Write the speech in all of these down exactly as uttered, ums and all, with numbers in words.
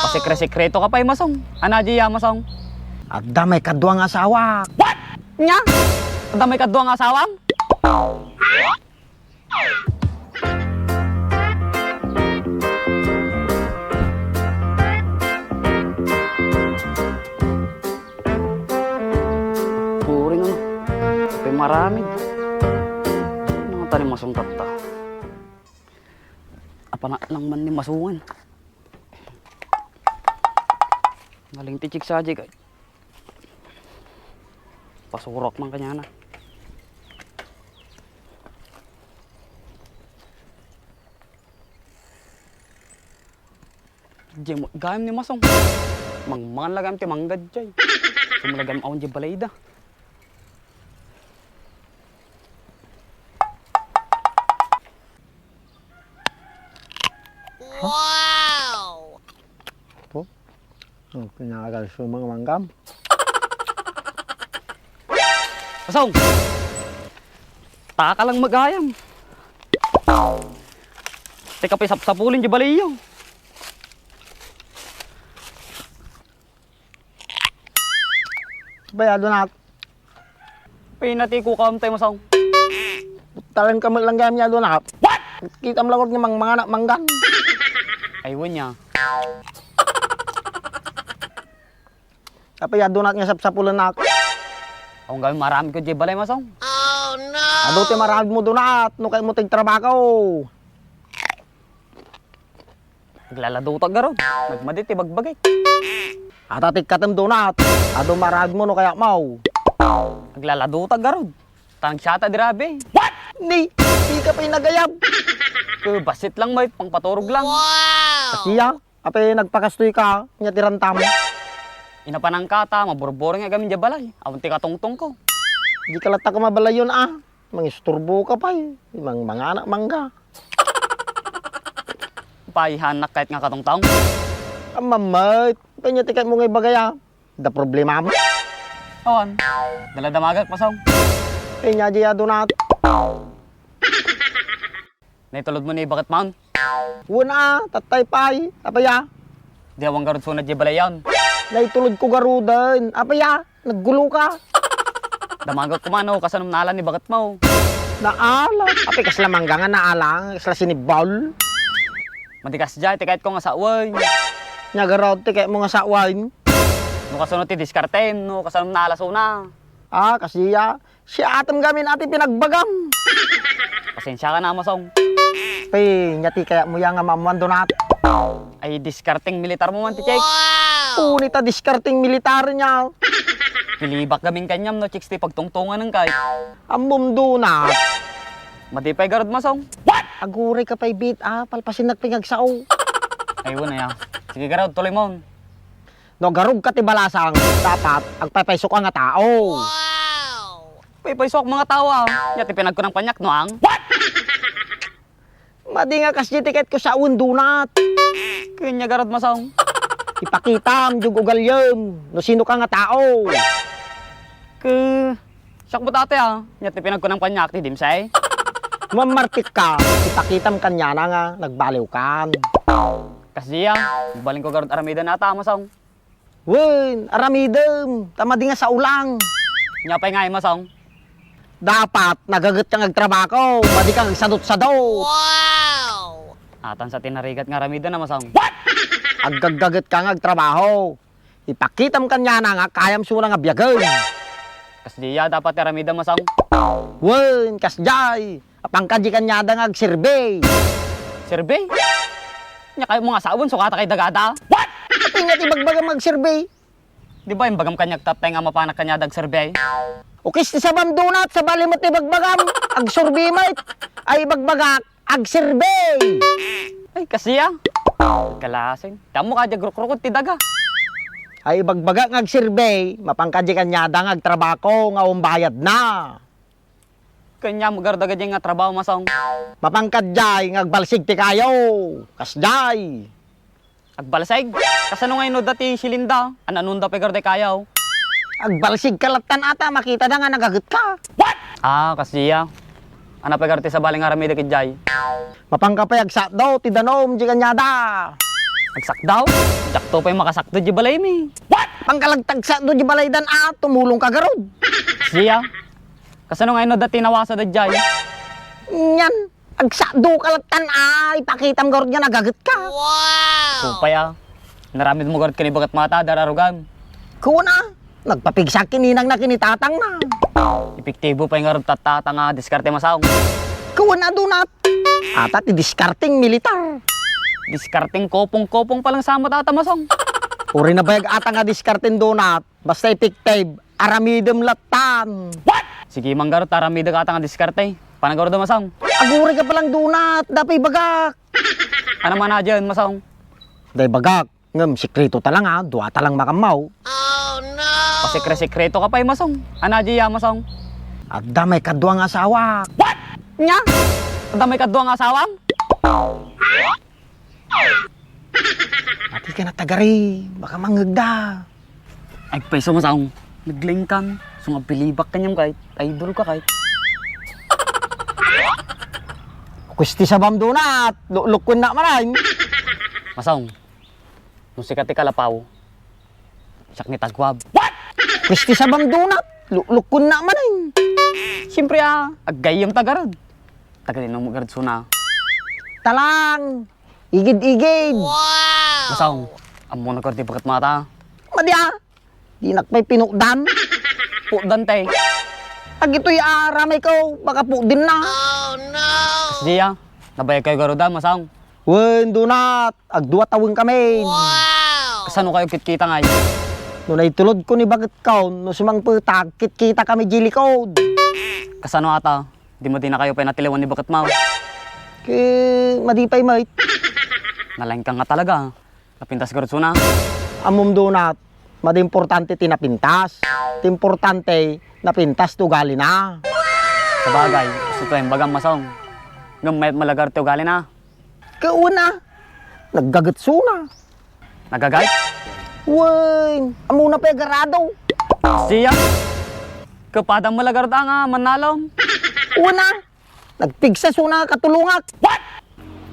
Sekre-sekreto ka pay, Masong. Ania diay, Masong? Adda maikadua nga asawa. What? Ania? Adda maikadua nga asawam? Puring ano. Iti maramid. Nangata ni Masong tatta. Apana lang man ni Masongan. Ngaling ti chicks a di kay. Pasurak man kaniana. Diay mo, gayam ni Masong. Mangmangan la gayam ti mangga diay. Sumulagam awan diay balayda. Wow! Oh, pinagal sa mga manggam. Masong! Taka lang magayam. Teka, pa sapsapulin di baliyo. Bayado na. Pinati ko kam tayo, Masong. Talan ka lang gayam yado na. What? Kita mo lang nga mang mga anak manggan. Ay, wanya. Apa ya donat nga sapsapulan nak. Ang gawin marami ko di balay, Masong. Oh, no! Adu ti marami mo donat, no kay mo tigtrabaho. Naglaladota garud. Nagmadi ti bagbagik. Ata tikkatem donat. Adu maragmo no kaya maw. Naglaladota garud. Tangsiata di rabi. What? Ni, di ka pa'y nagayab. Ke, basit lang, mait, pangpaturog lang. Wow! Kasiya, apay nagpakastoy ka, nya ti rantam. Inapanang kata, maburburing nga gamin di balay. Awan ti katungtong ko. Di ka latta ka mabalayon, ah. Mangisturbo ka pay, mang-, mangana mangga. Paihanak kahit nga katungtong. Amamay, kanya ti kayat mo nga ibagaya. Da problema mo. Awan, daladamagak, Masong. Kanya di adunat. Naitulod mo ni Bakat Mount? Wen a, tattay pay. Apaya? Di awan garud sunat di balayan. Naitulod ko garuden. Apaya? Naggulo ka. Damagak kumano, kasano naala ni Bakat Mount? Naala? Apay kasla mangga nga naala, kasla sinibol? Madikas diay, ti kayat ko nga sawen. Nya garud, ti kayat mo nga sawen? No kasano ti diskartem, no kasano naala suna? Ah, kasiya. Siatem gamin a ti pinagbagam. Pasensya ka na, Masong. Pe, nya ti kayat mo ya nga maammuan donat? Ay, diskarteng militar mo man ti check. Wow! Uni ta diskarteng militar nya. Pilibak gamin kanyam no chicks ti pagtungtungan ng kay. Ammom donat. Madi pay garud, Masong. What? Aguray ka pay bit, ah. Palpasin nagpingagsao. Ay, wala ya. Sige, garud, tuloy mo. No garud ka ti balasang, dapat agpaypayso ka nga tao. Wow! Paypayso ak mga tao, ah. Nya ti pinagkunang paniak, no, ang? What? Madi nga kasdi ti ket ko sa undunat. Kanya garud, Masong. Ipakitam, jug ugalyem, no sino ka nga tao. Ke, siak mo tate, ah. Nya ti pinagkunang paniak ti dimsay. Mamartik ka, ipakitam kanyana nga nagbaliw kan. Kasdiya, balin ko garud aramiden ata, Masong. Wen, aramidem, ta madi nga saulang. Nya pay nga, Masong? Dapat, nagaget kang agtrabako, madi kang agsadot-sadot. Wow! Atan sa tinarigat nga aramiden, a, Masong. Aggaggaget ka nga agtrabaho. Ipakitam kanyana nga kayam suna nga biagen. Kasdiya, dapat ti aramiden, Masong. Wen, kasdiay. Apangka di kaniada nga agserbi. Serbi? Nya kayo mga sawen, sukata kay dagada. What? Apay nga ti bagbagam nga agserbi? Di ba imbagam kaniak tattay nga mapanak kaniada agserbi? Ukis ti sabam donat, sabali met ti bagbagam. Agserbi met. Ay bagbagak, agserbi. Ay, kasiya. Kalasin. Tamo ka di agrukrukot ti daga. Ay bagbagak nga agserbi, mapangka di kaniada nga agtrabako nga umbayad na. Kanya magardaga diay nga trabaho, Masong. Mapangkadiay nga agbalsig ti kayo. Kasdiay. Agbalsig? Kasano nga inudda ti silinda? Ananunda pay garday kayo? Agbalsig ka lattan ata, makita da nga nagaget ka. What? Ah, kasdiya. Ana pay garday sabali nga aramidek idiay? Mapangka pay agsatdo ti danom di kanyada. Agsakdaw? Diakto pay makasakdo di balaymi. Pangkalagtagsakdo di balaydan a, tumulongka garud. Siya? Kasano nga inno dati nawasa da jay? Nyan, agsakdoka lattan a, ipakitam garud nga nagagetka. Supay a. Naramidmo garud ken ni baketmo ta, dararugam. Kuna, nagpapigsa ken inangna ken ni tatangna. Epektibo pay ngarud tatang a diskarte, Masong. Kuna, Donat. Ata ti diskarteng militar. Diskarteng kopong-kopong pa lang sa met ata, Masong. Uray nabayag ata nga diskarten, Donat. Basta epektibo, aramidem lattan. Sige man garud, aramidek ata nga diskarte. Panak garud, Masong. Agurayka pa lang, Donat. Dapay bagak. Ania man a dayta, Masong? Dayta bagak. Ngem sekreto ta lang a, dua ta lang makammaw. Pasekre-sekreto ka pay, Masong. Ania dayta, Masong? Adda maikadua nga asawa. Ania? Adda maikadua nga asawa? Ati ka na tagari, baka mangngegda. Ay, payso, Masong. Naglengkan. So nga bilibak kaniam kay, idol ka kay. Kusti sabam, Donat, luklukkuennak manen. Masong, no sika ti kalapaw, siak ni taguab. Kusti sabam, Donat, luklukkuennak manen. Siempre a, aggayyemta garud. Taga dinom garud suna? Talang, igid-igid. Masong, ammona garud ti baketmo ta? Madi a, dinak pay pinukdan. Pukdan tay. Dagitoy a ramayko, baka pukdenna. Kasdiay, nabayagkayo garud a, Masong? Wen, Donat, agdua tawenkamin. Kasano kayo kitkita ngay? No naitulodko ni baketko, no sumangpet, agkitkitakami di likod. Kasano ata? Di mo, dinakayo pay natiliwan ni baketmo? Ket madi pay met. Nalengkan nga talaga. Napintas garud suna? Ammom, Donat, madi importante ti napintas. Ti importante, napintas ti ugalina. Sabagay, isu ti imbagam, Masong. Ngem mayat met lagarud ti ugalina? Ket wen a, naggaget suna. Naggaget? Wen, ammona pay agarado. Siak? Ket padam met lagarud a nga mannalem? Wen a, nagpigsa suna katulongak.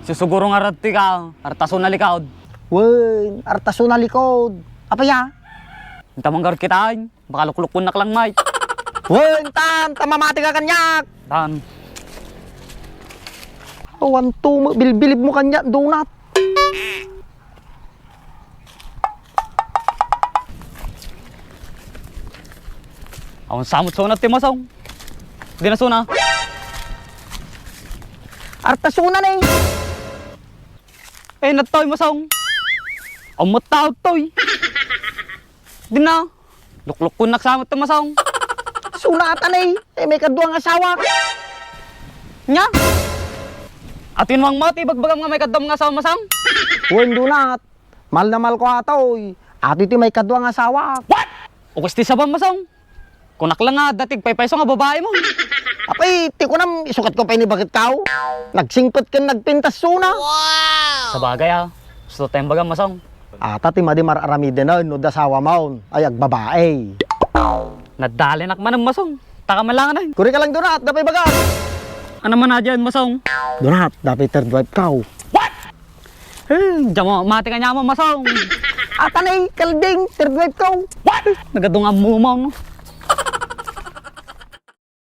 Susuguro ngarud ti ka, arta suna likod. Wen, arta suna likod. Apay a? Inta man garud kitaen, baka luklukkuennak lang met. Wen, tan, ta mamatika kaniak. Tan. Awan to, bilbilibmo kaniak, Donat. Awan sa met suna ti Masong. Dina suna. Arta suna ni. Ay, nattoy, Masong. Awan met tao toy. Dina. Luklukkuennak sa met ti Masong. Suna ata ni, ti maikadua nga asawa. Ania? Ati no ammo ti ibagbagam nga maikadua nga asawa, Masong? Wen, Donat. Mahal na mahal ko ata, oy. Ati ti maikadua nga asawa. What? O kas ti sabam, Masong. Kunak lang nga, adda ti agpaypayso nga babaim. Apay, ti kunam, isukatko pay ni baketko. Nagsingpet ken nagpintas suna. Sabagay, a. Gusto tayong baga, Masong. Ata ti madi mar-aramiden no adda asawam ay agbabae. Nadalenak manen, Masong. Taka man lang, ay. Kurika lang, Donat, adda pay ibagam. Ania man a dayta, Masong? Donat, adda pay third wife ko. What? Eh, diak matika ania, Masong. Ata ni, kalding, third wife ko. What? Nagadungan mo, Masong.